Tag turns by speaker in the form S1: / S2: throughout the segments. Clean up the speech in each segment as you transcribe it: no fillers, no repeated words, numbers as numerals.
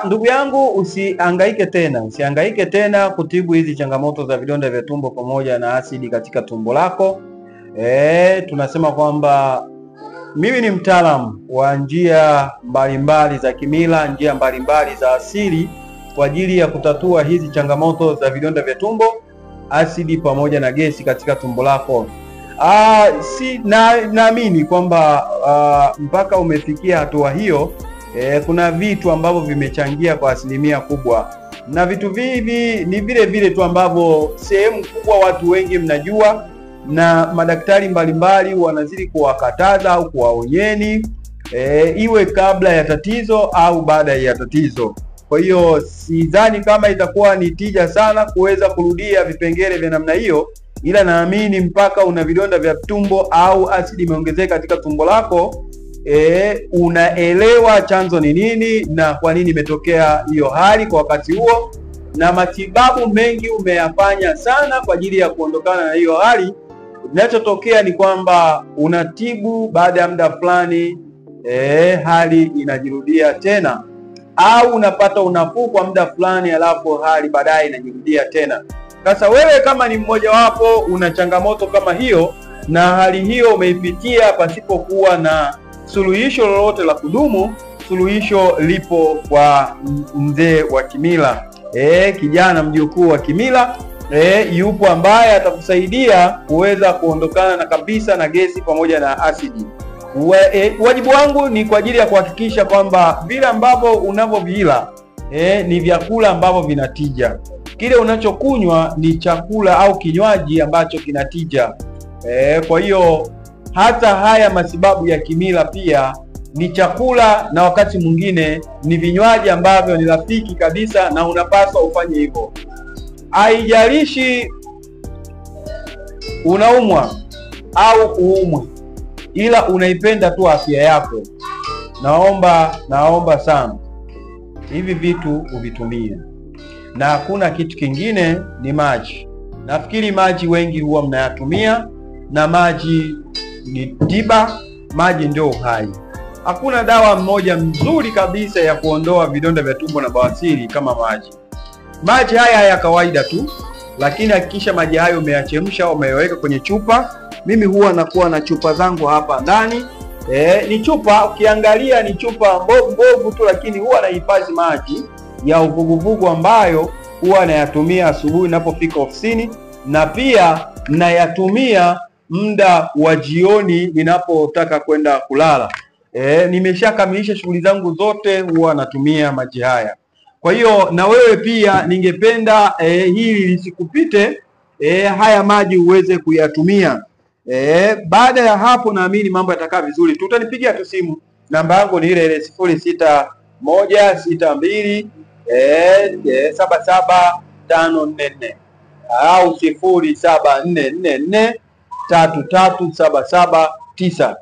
S1: Ndugu yangu usihangaike tena, usihangaike tena kutibu hizi changamoto za vidonda vya tumbo pamoja na asidi katika tumbo lako. Tunasema kwamba mimi ni mtaalamu wa njia mbalimbali za kimila, njia mbalimbali za asili kwa ajili ya kutatua hizi changamoto za vidonda vya tumbo, asidi pamoja na gesi katika tumbo lako. Naamini kwamba mpaka umefikia hatua hiyo, kuna vitu ambavyo vimechangia kwa asilimia kubwa, na vitu hivi ni vile vile tu ambavyo sehemu kubwa watu wengi mnajua, na madaktari mbalimbali wanazidi kuwakataza au kuwaonyeni, iwe kabla ya tatizo au baada ya tatizo. Kwa hiyo sidhani kama itakuwa ni tija sana kuweza kurudia vipengele vya namna hiyo, ila naamini mpaka una vidonda vya tumbo au asidi imeongezeka katika tumbo lako, unaelewa chanzo ni nini na kwa nini imetokea hiyo hali kwa wakati huo, na matibabu mengi umeyafanya sana kwa ajili ya kuondokana na hiyo hali. Kinachotokea ni kwamba unatibu, baada ya muda fulani hali inajirudia tena, au unapata unafuu kwa muda fulani alafu hali baadaye inajirudia tena. Sasa wewe kama ni mmoja wapo una changamoto kama hiyo na hali hiyo umeipitia pasipokuwa na suluhisho lolote la kudumu, suluhisho lipo kwa mzee wa kimila, kijana mjukuu wa kimila, yupo ambaye atakusaidia kuweza kuondokana na kabisa na gesi pamoja na asidi. Wajibu wangu ni kwa ajili ya kuhakikisha kwamba vile ambavyo unavyoviila ni vyakula ambavyo vinatija. Kile unachokunywa ni chakula au kinywaji ambacho kinatija. Kwa hiyo hata haya matibabu ya kimila pia ni chakula na wakati mwingine ni vinywaji ambavyo ni rafiki kabisa, na unapaswa ufanye hivyo. Haijalishi unaumwa au uumwi, ila unaipenda tu afya yako. Naomba sana hivi vitu uvitumie, na hakuna kitu kingine, ni maji. Nafikiri maji wengi huwa mnayatumia, na maji ni tiba, maji ndio uhai. Hakuna dawa mmoja mzuri kabisa ya kuondoa vidonda vya tumbo na bawasiri kama maji. Maji haya ya kawaida tu, lakini hakikisha maji hayo umeyachemsha au umeyaweka kwenye chupa. Mimi huwa nakuwa na chupa zangu hapa ndani. Ni chupa, ukiangalia ni chupa mbovu tu, lakini huwa nahifadhi maji ya uvuguvugu ambayo huwa nayatumia asubuhi ninapofika ofisini, na pia nayatumia muda wa jioni ninapotaka kwenda kulala. Nimeshakamilisha shughuli zangu zote, huwa natumia maji haya. Kwa hiyo na wewe pia ningependa hili lisikupite, haya maji uweze kuyatumia. Baada ya hapo naamini mambo yatakaa vizuri. Tutanipigia tu simu, namba yangu ni ile ile 0616 2 77544 au 07444 33779.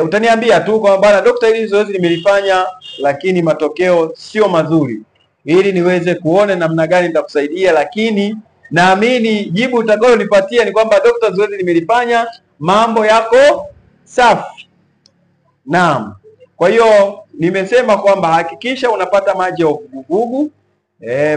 S1: Utaniambia tu kwamba bwana daktari, hili zoezi nimelifanya lakini matokeo sio mazuri, ili niweze kuona namna gani nitakusaidia. Lakini naamini jibu utakalonipatia ni kwamba daktari, zoezi nimelifanya, mambo yako safi. Naam. Kwa hiyo nimesema kwamba hakikisha unapata maji ya uvuguvugu.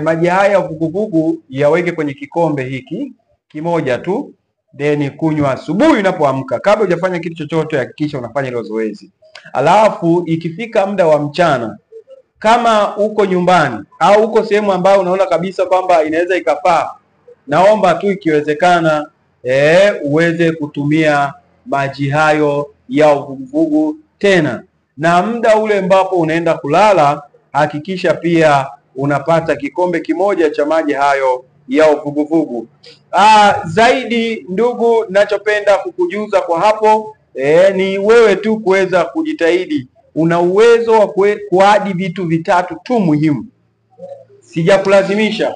S1: Maji haya ya uvuguvugu yaweke kwenye kikombe hiki kimoja tu, then kunywa asubuhi unapoamka. Kabla hujafanya kitu chochote hakikisha unafanya hilo zoezi. Alafu ikifika muda wa mchana, kama uko nyumbani au uko sehemu ambayo unaona kabisa kwamba inaweza ikafaa, naomba tu ikiwezekana uweze kutumia maji hayo ya uvuguvugu tena. Na muda ule ambapo unaenda kulala, hakikisha pia unapata kikombe kimoja cha maji hayo ya uvuguvugu. Zaidi ndugu, ninachopenda kukujuza kwa hapo ni wewe tu kuweza kujitahidi. Una uwezo wa kuadi vitu vitatu tu muhimu. Sijakulazimisha,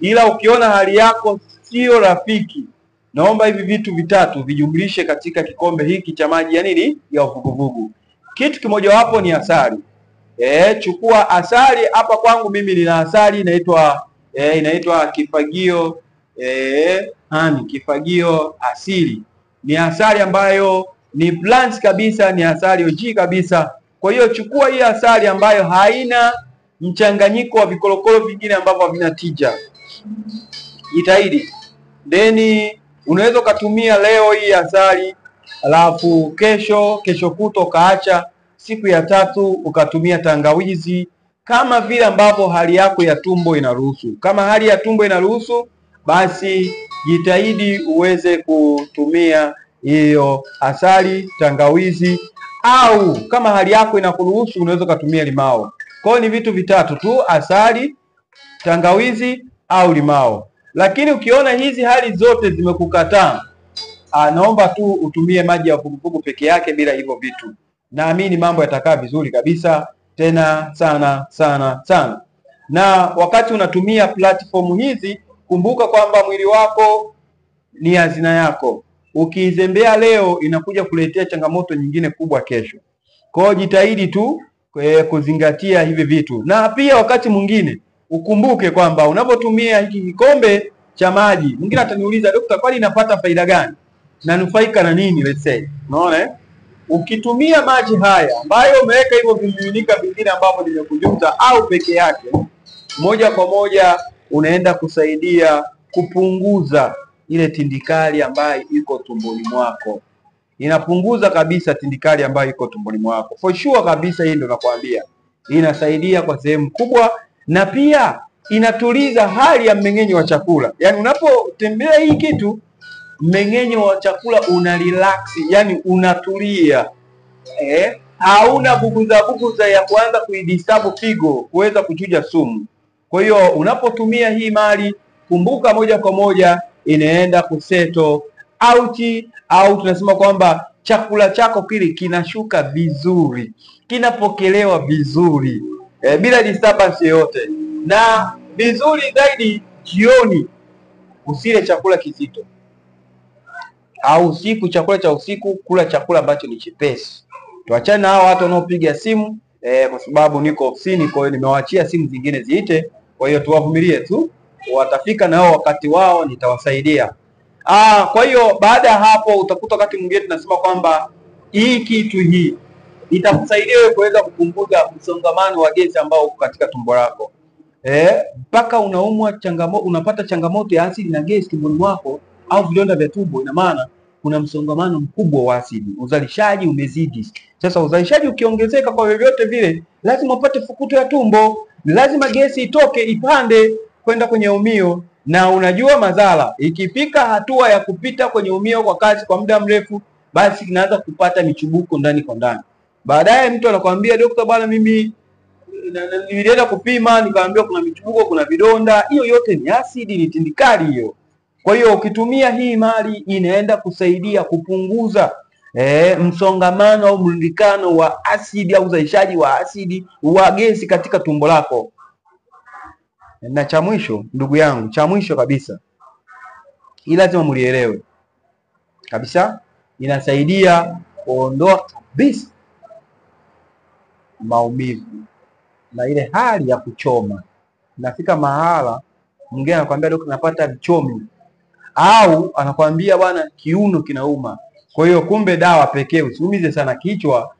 S1: ila ukiona hali yako sio rafiki, naomba hivi vitu vitatu vijumlishe katika kikombe hiki cha maji ya nini, ya uvuguvugu. Kitu kimojawapo ni asali. Chukua asali. Hapa kwangu mimi nina asali inaitwa inaitwa kifagio hani kifagio asili. Ni asali ambayo ni plants kabisa, ni asali OG kabisa. Kwa hiyo chukua hii asali ambayo haina mchanganyiko wa vikorokoro vingine ambavyo havina tija. Jitahidi. Then unaweza ukatumia leo hii asali, alafu kesho, kesho kutwa ukaacha, siku ya tatu ukatumia tangawizi, kama vile ambavyo hali yako ya tumbo inaruhusu. Kama hali ya tumbo inaruhusu, basi jitahidi uweze kutumia hiyo asali, tangawizi, au kama hali yako inakuruhusu unaweza kutumia limao. Kwa hiyo ni vitu vitatu tu, asali, tangawizi au limao. Lakini ukiona hizi hali zote zimekukataa, naomba tu utumie maji ya vuguvugu peke yake bila hivyo vitu. Naamini mambo yatakaa vizuri kabisa, tena sana sana sana. Na wakati unatumia platform hizi, kumbuka kwamba mwili wako ni hazina yako. Ukiizembea leo inakuja kuletea changamoto nyingine kubwa kesho. Kwa hiyo jitahidi tu kuzingatia hivi vitu. Na pia wakati mwingine ukumbuke kwamba unapotumia hiki kikombe cha maji, mwingine ataniuliza, daktari, kwani napata faida gani? Nanufaika na nini, let's say. Unaona eh? Ukitumia maji haya ambayo umeweka hivyo vimiminika vingine ambavyo nimekujuza au peke yake, moja kwa moja unaenda kusaidia kupunguza ile tindikali ambayo iko tumboni mwako. Inapunguza kabisa tindikali ambayo iko tumboni mwako. For sure kabisa, hii ndio nakwambia. Inasaidia kwa sehemu kubwa, na pia inatuliza hali ya mmeng'enyo wa chakula. Yaani unapotembea hii kitu, mmeng'enyo wa chakula una relax, yani unatulia. Hauna buguza buguza ya kuanza kuidisturb figo kuweza kuchuja sumu. Kwa hiyo unapotumia hii mali, kumbuka moja kwa moja inaenda kuseto out, au tunasema kwamba chakula chako kile kinashuka vizuri, kinapokelewa vizuri, bila disturbance yoyote. Na vizuri zaidi, jioni usile chakula kizito, au usiku, chakula cha usiku kula chakula ambacho ni chepesi. Tuachane na hao watu wanaopiga simu kwa sababu niko ofisini, kwa hiyo nimewaachia simu zingine ziite. Kwa hiyo tuwavumilie tu, watafika na wao wakati wao, nitawasaidia. Kwa hiyo baada ya hapo utakuta wakati mwingine tunasema kwamba hii kitu hii itakusaidia wewe kuweza kupunguza msongamano wa gesi ambao uko katika tumbo lako. Mpaka unaumwa changamoto, unapata changamoto ya asidi na gesi tumboni mwako au vidonda vya tumbo, ina maana kuna msongamano mkubwa wa asidi, uzalishaji umezidi. Sasa uzalishaji ukiongezeka kwa vyovyote vile, lazima upate fukuto ya tumbo, lazima gesi itoke ipande kwenda kwenye umio. Na unajua madhara, ikifika hatua ya kupita kwenye umio kwa kasi kwa muda mrefu, basi inaanza kupata michubuko ndani kwa ndani. Baadaye mtu anakuambia, daktari, bwana, mimi nilienda kupima nikaambiwa kuna michubuko, kuna vidonda. Hiyo yote ni asidi, ni tindikali hiyo. Kwa hiyo ukitumia hii mali inaenda kusaidia kupunguza msongamano au mrundikano wa asidi au uzalishaji wa asidi wa gesi katika tumbo lako. Na cha mwisho ndugu yangu, cha mwisho kabisa, hii lazima mlielewe kabisa, inasaidia kuondoa kabisa maumivu na ile hali ya kuchoma. Nafika mahala mwingine anakuambia, daktari, napata vichomi, au anakuambia bwana, kiuno kinauma. Kwa hiyo kumbe dawa pekee, usiumize sana kichwa,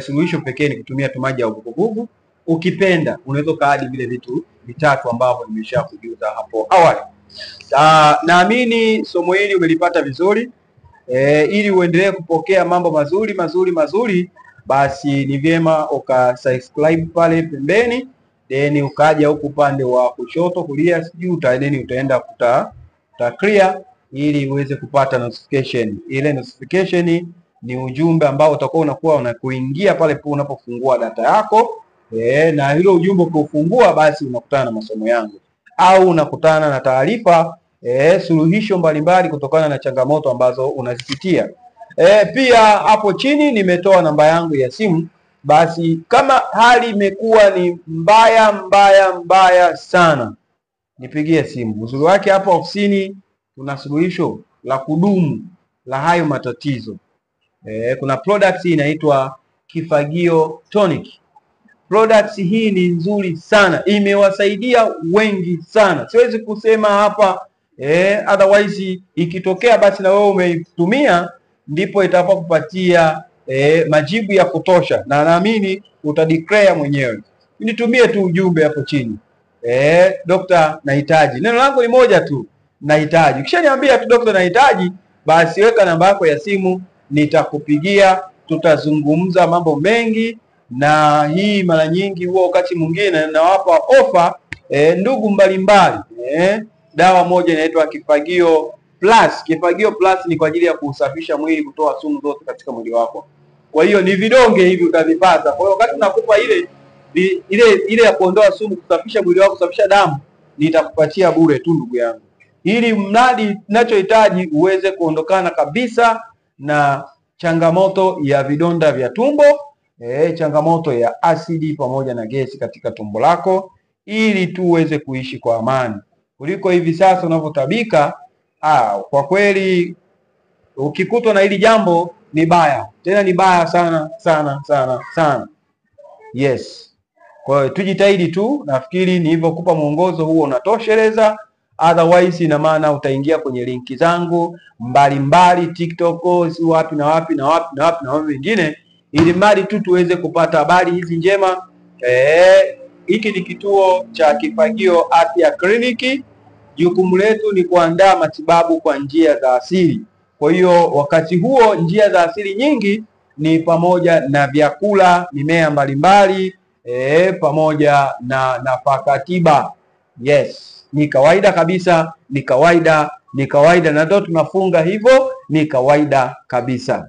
S1: suluhisho pekee ni kutumia tu maji ya uvuguvugu. Ukipenda unaweza kaadi vile vitu vitatu ambavyo nimeshakujuza hapo awali. Naamini somo hili umelipata vizuri. Ili uendelee kupokea mambo mazuri mazuri mazuri, basi ni vyema ukasubscribe pale pembeni, then ukaja huku upande wa kushoto kulia, sijui utaenda kuta clear ili uweze kupata notification. Ile notification ni ujumbe ambao utakuwa unakuwa unakuingia pale unapofungua data yako. Na hilo ujumbe ukifungua, basi unakutana na masomo yangu au unakutana na taarifa, suluhisho mbalimbali kutokana na changamoto ambazo unazipitia. Pia hapo chini nimetoa namba yangu ya simu. Basi kama hali imekuwa ni mbaya mbaya mbaya sana, nipigie simu. Uzuri wake hapa ofisini tuna suluhisho la kudumu la hayo matatizo. Kuna product inaitwa Kifagio Tonic. Products hii ni nzuri sana, imewasaidia wengi sana. Siwezi kusema hapa otherwise ikitokea basi na wewe umeitumia, ndipo itakupatia majibu ya kutosha, na naamini utadeclare mwenyewe. Nitumie tu ujumbe hapo chini. Dokta, nahitaji. Neno langu ni moja tu, nahitaji. Ukishaniambia tu dokta nahitaji, basi weka namba yako ya simu, nitakupigia, tutazungumza mambo mengi. Na hii mara nyingi huwa wakati mwingine nawapa ofa ndugu mbalimbali. Dawa moja inaitwa Kifagio Plus. Kifagio Plus ni kwa ajili ya kusafisha mwili, kutoa sumu zote katika mwili wako. Kwa hiyo ni vidonge hivi utavipata. Kwa hiyo wakati nakupa ile ya kuondoa sumu, kusafisha mwili wako, kusafisha damu, nitakupatia bure tu ndugu yangu, ili mradi ninachohitaji uweze kuondokana kabisa na changamoto ya vidonda vya tumbo, changamoto ya asidi pamoja na gesi katika tumbo lako, ili tu uweze kuishi kwa amani kuliko hivi sasa unavyotabika. Kwa kweli ukikutwa na hili jambo ni baya, tena ni baya sana sana sana sana. Yes. Kwa hiyo tujitahidi tu, nafikiri nilivyokupa mwongozo huo unatosheleza. Otherwise ina maana utaingia kwenye linki zangu mbalimbali, TikTok, si wapi na wapi na wapi na wapi na wapi wengine, ili mradi tu tuweze kupata habari hizi njema. Hiki ni kituo cha Kifagio Afya Kliniki. Jukumu letu ni kuandaa matibabu kwa njia za asili. Kwa hiyo wakati huo njia za asili nyingi ni pamoja na vyakula, mimea mbalimbali, pamoja na nafaka tiba. Yes, ni kawaida kabisa, ni kawaida, ni kawaida, na ndio tunafunga hivyo, ni kawaida kabisa.